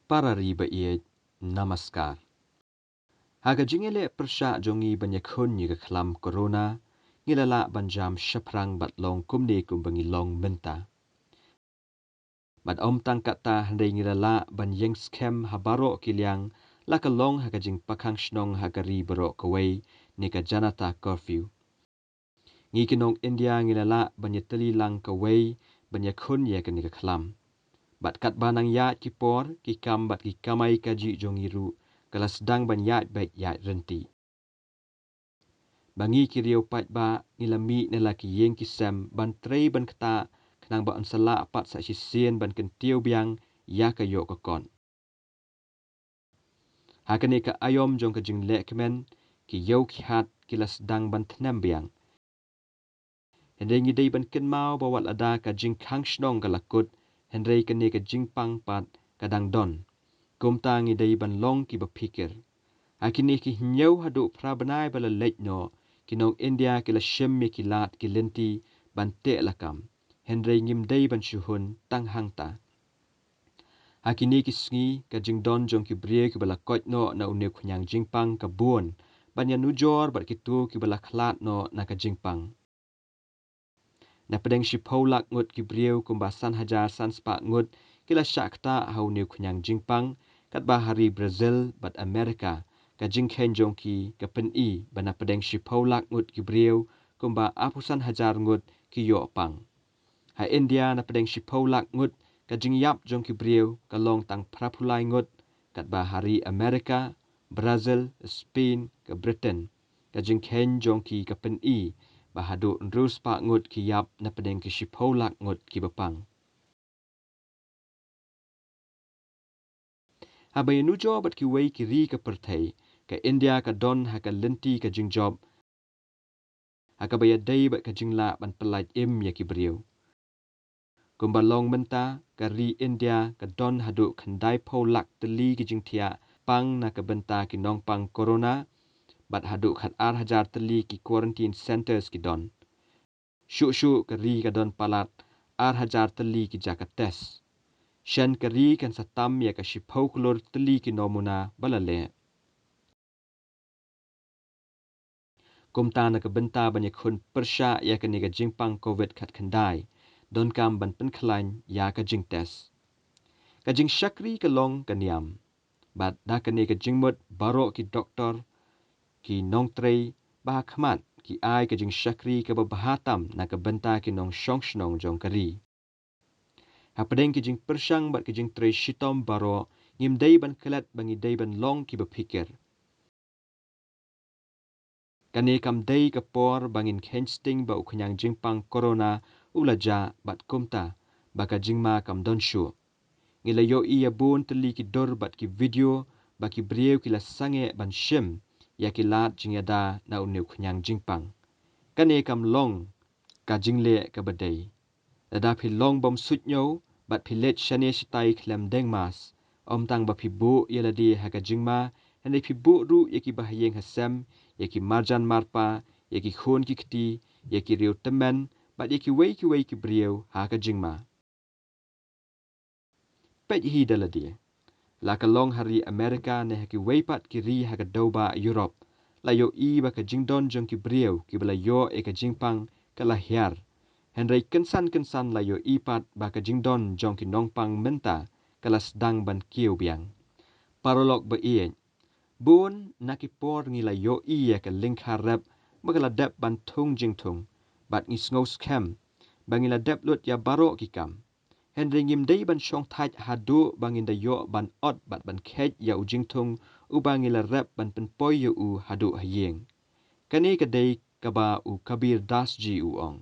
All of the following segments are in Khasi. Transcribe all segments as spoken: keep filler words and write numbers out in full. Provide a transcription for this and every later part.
Para ri ba ïeit, namaskar. Ha ka jingïaleh pyrshah jong ngi ban ïakhun ïa ka khlam corona, ngi la lah ban jam shaphrang bad long kumne kumba ngi long mynta. Bad ym tang katta, hynrei ngi la lah ban ïeng skhem ha baroh ki liang, la ka long ha ka jingpakhang shnong ha ka ri baroh kawei, ne ka Janata Curfew. Ngi ki nong India ngi la lah ban ïatylli lang kawei ban ïakhun ïa kane ka khlam. Bad katba nang ïaid ki por, ki kam bad ki kamai kajih jong ngi ruh ka la sdang ban ïaid beit ïaid ryntih. Ba ngi ki riew paidbah ngi la mih na la ki ïing ki sem ban trei ban ktah, khnang ba yn sa lah pat sa shisien ban kyntiew biang ïa ka ïoh ka kot. Ha kane ka aïom jong ka jinglehkmen, ki ïew ki hat ki la sdang ban thnem biang. Hynrei ngi dei ban kynmaw ba wat lada ka jingkhang shnong ka la kut, hynrei kane ka jingpang pat ka dang don. Kumta ngi dei ban long kiba phikir. Ha kine ki hynñiew haduh phra bnai ba la leit noh, ki nong India ki la shim ïa ki lad ki lynti ban teh lakam. Hynrei ngim dei ban shu hun tang hangta. Ha kine ki sngi, ka jingdon jong ki briew kiba la koit noh na une u khñiang jingpang ka bun, ban ïanujor bad kito kiba la khlad noh na ka jingpang. Na pdeng shiphew lak ngut ki briew, kumba san hajar san spah ngut ki la shah ktah ha une u khñiang jingpang, katba ha ri Brazil bad Amerika, ka jingkheiñ jong ki ka pyni ba na pdeng shiphew lak ngut ki briew, kumba arphew san hajar ngut ki ïoh pang. Ha India, na pdeng shiphew lak ngut, ka jingïap jong ki briew ka long tang phra phew lai ngut, katba ha ri Amerika, Brazil, Spain, ka Britain, ka jingkheiñ jong ki ka pyni ba haduh hynriew spah ngut ki ïap na pdeng ki shiphew lak ngut kiba pang. Haba ïanujor bad kiwei ki ri ka pyrthei, ka India ka don ha ka lynti ka jingjop, ha kaba ïadei bad ka jinglah ban pyllait im ïa ki briew. Kumba long mynta, ka ri India ka don haduh khyndai phew lak tylli ki jingthiah pang na ka bynta ki nongpang corona, bad haduh khat ar hajar tylli ki quarantine centres ki don. Shuh shuh ka ri ka don palat ar hajar tylli ki jaka test. Shen ka ri kan sa tam ïa ka shiphew klur tylli ki nomuna ba la leh. Kumta, na ka bynta ban ïakhun pyrshah ïa kane ka jingpang covid khatkhyndai, donkam ban pynkhlaiñ ïa ka jingtest. Ka jingshakri ka long ka niam. Bad da kane ka jingmut, baroh ki doktor, ki nongtrei ba ha khmat, ki ai ka jingshakri kaba bha tam na ka bynta ki nongshong shnong jong ka ri. Hapdeng ki jingpyrshang bad ki jingtrei shitom baroh, ngim dei ban klet ba ngi dei ban long kiba phikir. Kane kam dei ka por ba ngin kheiñ sting ba u khñiang jingpang corona u la jah bad kumta ba ka jingma kam don shuh. Ngi la ïohi ïa bun tylli ki dur bad ki video ba ki briew ki la sangeh ban shim ïa ki lad jingïada na une u khñiang jingpang. Kane kam long ka jingleh kaba dei. Lada phi long bym suidñiew bad phi leit shane shatai khlem deng mask, ym tang ba phi buh ïa lade ha ka jingma, hynrei phi buh ruh ïa ki bahaïing hasem, ïa ki marjan marpa, ïa ki khun ki kti, ïa ki riew tymmen, bad ïa kiwei kiwei ki briew ha ka jingma. Peit hi da lade. La ka long ha ri Amerika ne ha kiwei pat ki ri ha ka dewbah Europe, la ïohi ba ka jingdon jong ki briew kiba la ïoh ïa ka jingpang ka la hiar. Hynrei kynsan kynsan la ïohi pat ba ka jingdon jong ki nongpang mynta ka la sdang ban kiew biang. Paralok ba ïeit, bun na ki por ngi la ïohi ïa ka lyngkha rep ba ka la dep ban thung jingthung, bad ngi sngew skhem ba ngi la dep lut ïa baroh ki kam. Hynrei ngim dei ban shongthait haduh ba ngin da ïoh ban ot bad ban kheit ïa u jingthung uba ngi la rep ban pynpoi ïa u haduh ha ïing. Kane ka dei kaba u Kabir Das ji u ong.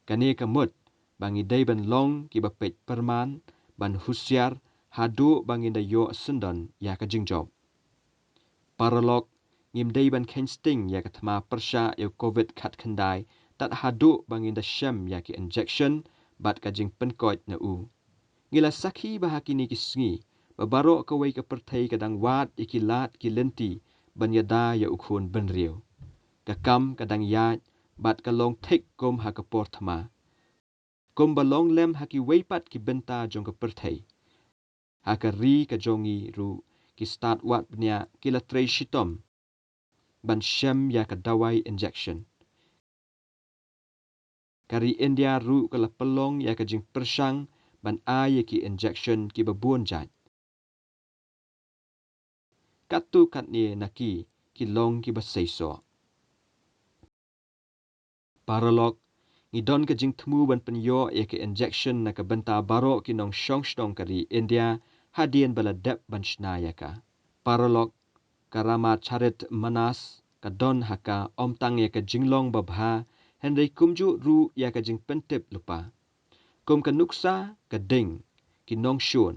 Kane ka mut ba ngi dei ban long kiba peit pyrman, ban husiar haduh ba ngin da ïoh syndon ïa ka jingjop. Paralok, ngim dei ban kheiñ sting ïa ka thma pyrshah ïa u covid khatkhyndai tad haduh ba ngin da shem ïa ki injection bad ka jingpynkoit na u. Ngi la sakhi ba ha kine ki sngi ba baroh kawei ka pyrthei ka dang wad ïa ki lad ki lynti ban ïada ïa u khun bynriew. Ka kam ka dang ïaid bad ka long thik kum ha ka por thma. Kumba long lem ha kiwei pat ki bynta jong ka pyrthei, Ha ka ri ka jong ngi ruh ki stad wad bniah ki la trei shitom ban shem ïa ka dawai injection. Ka ri India ruh ka la pynlong ïa ka jingpyrshang ban ai ïa ki injection kiba bun jait. Katto katne na ki ki long kiba seisoh. Paralok, ngi don ka jingthmu ban pynïoh ïa ka injection na ka bynta baroh ki nongshong shnong ka ri India hadien ba la dep ban shna ïa ka. Paralok, ka Rama Charit Manas ka don ha ka ym tang ïa ka jinglong babha, hynrei kumjuh ruh ïa ka jingpyntip lypa. Kum ka nuksa, ka ding, ki nongshun,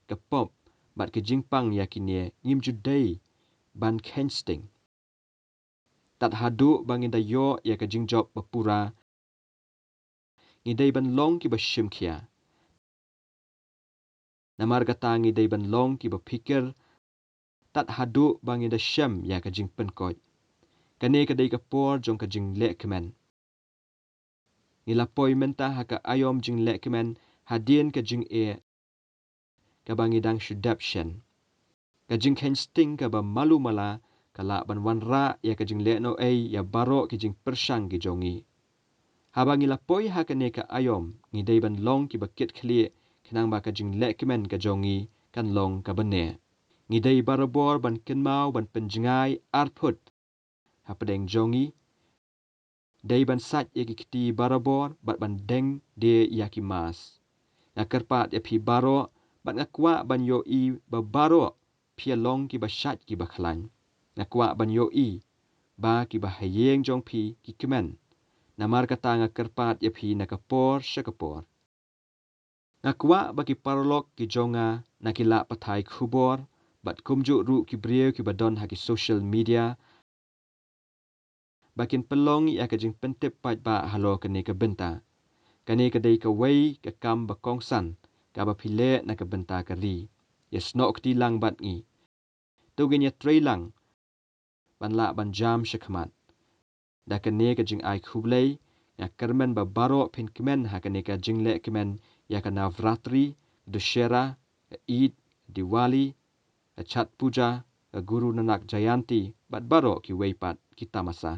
ka pop bad ka jingpang ïa kine ngim ju dei ban kheiñ sting. Tad haduh ba ngi da ïoh ïa ka jingjop ba pura, ngi dei ban long kiba shim khia. Namar kata ngi dei ban long kiba phikir tad haduh ba ngi da shem ïa ka jingpynkoit. Kane ka dei ka por jong ka jinglehkmen. Ngi la poi mynta ha ka aïom jinglehkmen hadien ka jingeh kaba ngi dang shu dep shen. Ka jingkheiñ sting kaba malu mala ka lah ban wanrah ïa ka jinglehnohei ïa baroh ki jingpyrshang ki jong ngi. Haba ngi la poi ha kane ka aïom, ngi dei ban long kiba kit khlieh, khnang ba ka jinglehkmen ka jong ngi kan long kaba neh. Ngi dei barabor ban kynmaw ban pynjngai arphut hapdeng jong ngi. Dei ban sait ïa ki kti barabor bad ban deng die ïa ki mask. Nga kyrpad ïa phi baroh bad nga kwah ban ïohi ba baroh phi ïa long kiba sait kiba khlaiñ. Nga kwah ban ïohi ba kiba ha ïing jong phi ki kmen. Namar kata nga kyrpad ïa phi na ka por sha ka por. Nga kwah ba ki paralok ki jong nga na ki lad pathai khubor bad kumjuh ruh ki briew kiba don ha ki social media ba kin pynlong ïa ka jingpyntip paidbah halor kane ka bynta. Kane ka dei kawei ka kam ba kongsan kaba phi leh na ka bynta ka ri. Ïasnoh kti lang bad ngi. To ngin ïatrei lang ban lah ban jam shakhmat. Da kane ka jingai khublei, nga kyrmen ba baroh phin kmen ha kane ka jinglehkmen ïa ka Navratri, Dussehra, ka Eid, Diwali, ka Chhath Puja, ka Guru Nanak Jayanti bad baroh kiwei pat ki tamasa.